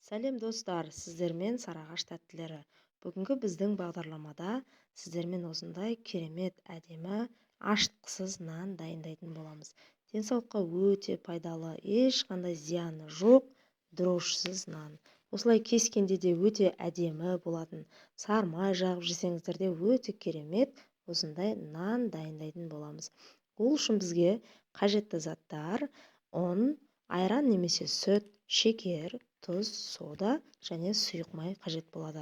Сәлем, достар! Сіздермен «Сарыағаш тәттілері». Бүгінгі біздің бағдарламада сіздермен осындай керемет, әдемі, ашытқысыз нан дайындайтын боламыз. Денсаулыққа өте пайдалы, ешқандай зияны жоқ, дрожжисіз нан. Осылай кескенде де өте әдемі болатын, сары май жағып жесеңіздер де өте керемет осындай нан дайындайтын боламыз. Ол үшін бізге қажетті заттар: ұн, айран немесе сүт, шекер, тұз, сода және сұйық май қажет болады.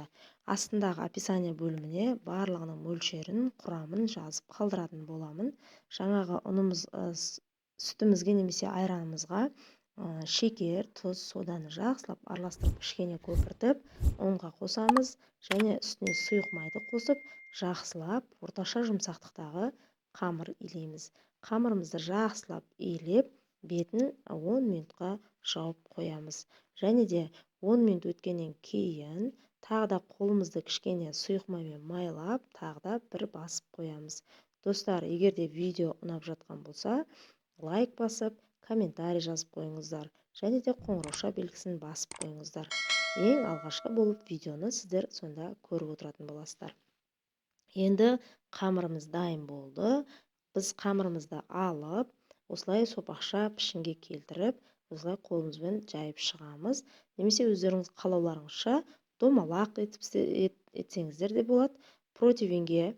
Астындағы описание бөліміне барлығының мөлшерін, құрамын жазып қалдыратын боламын. Жаңағы ұнымыз, сүтімізге немесе айранымызға шекер, тұз, соданы жақсылап араластырып, кішкене көпіртіп, ұнға қосамыз және үстіне сұйық майды қосып, жақсылап орташа жұмсақтықтағы қамыр илейміз. Қамырымызды жақсылап илеп, бетін 10 минутқа жауып қоямыз. Және де 10 минут өткеннен кейін тағы да қолымызды кішкене сұйық маймен майлап, тағы да бір басып қоямыз. Достар, егер де видео ұнап жатқан болса, лайк басып, комментарий жазып қойыңыздар және де қоңырауша белгісін басып қойыңыздар. Ең алғашқы болып видеоны сіздер сонда көріп отыратын боласыздар. Енді қамырымыз дайын болды. Біз қамырымызды алып, осылай сопақша пішінге келтіріп, осылай қолымызбен жайып шығамыз немесе өздеріңіз қалауларыңызша домалақ етіп етсеңіздер де болады. Противеньге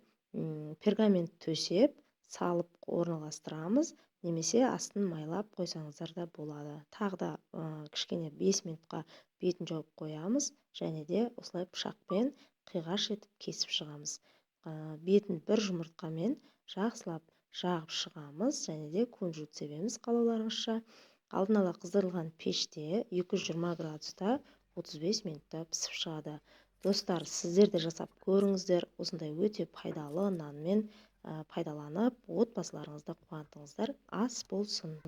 пергамент төсеп, салып орналастырамыз немесе астын майлап қойсаңыздар да болады. Тағы да кішкене 5 минутқа бетін жауып қоямыз және де осылай пышақпен қиғаш етіп кесіп шығамыз. Бетін бір жұмыртқамен жақсылап жағып шығамыз және де кунжут себеміз қалауларыңызша. Алдын ала қыздырылған пеште 220 градуста 35 минутта пісіп шығады. Достар, сіздер де жасап көріңіздер. Осындай өте пайдалы нанмен пайдаланып, отбасыларыңызды қуантыңыздар. Ас болсын!